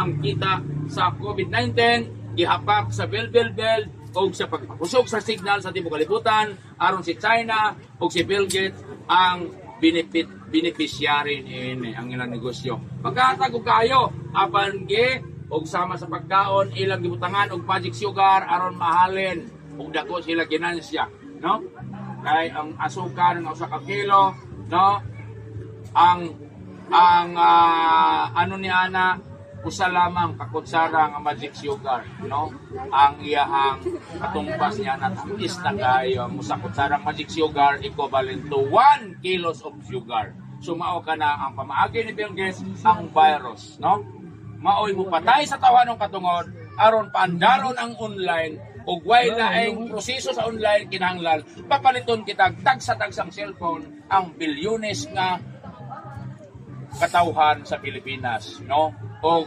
Ang kita sa COVID-19 gihapak sa Bill Bill Bill og sa pagpakusog sa signal sa tibuok kalibutan aron si China ug si Bill Gates ang beneficiary niini ang ilang negosyo. Pagkahatag og kayo apan gi og sama sa pagkaon, ilang gibutangan og magic sugar aron mahalin ug dako sila ginansya, no? Kay ang asukar nga 1 ka kilo, no, ang ano ni ana, usa lamang ka kutsara nga magic sugar, no, ang iyahang katumbas niya na tamis na kayo. Ang usa kutsarang magic sugar equivalent to 1 kilos of sugar. So mao ka na ang pamaagi ni Bill Gates, ang virus, no, maoy mo patay sa tawanong katungod aron paandaron ang online ug way laing proseso sa online. Kinahanglan papaliton kita tagsa-tagsang cellphone ang bilyones nga katawhan sa Pilipinas, no? O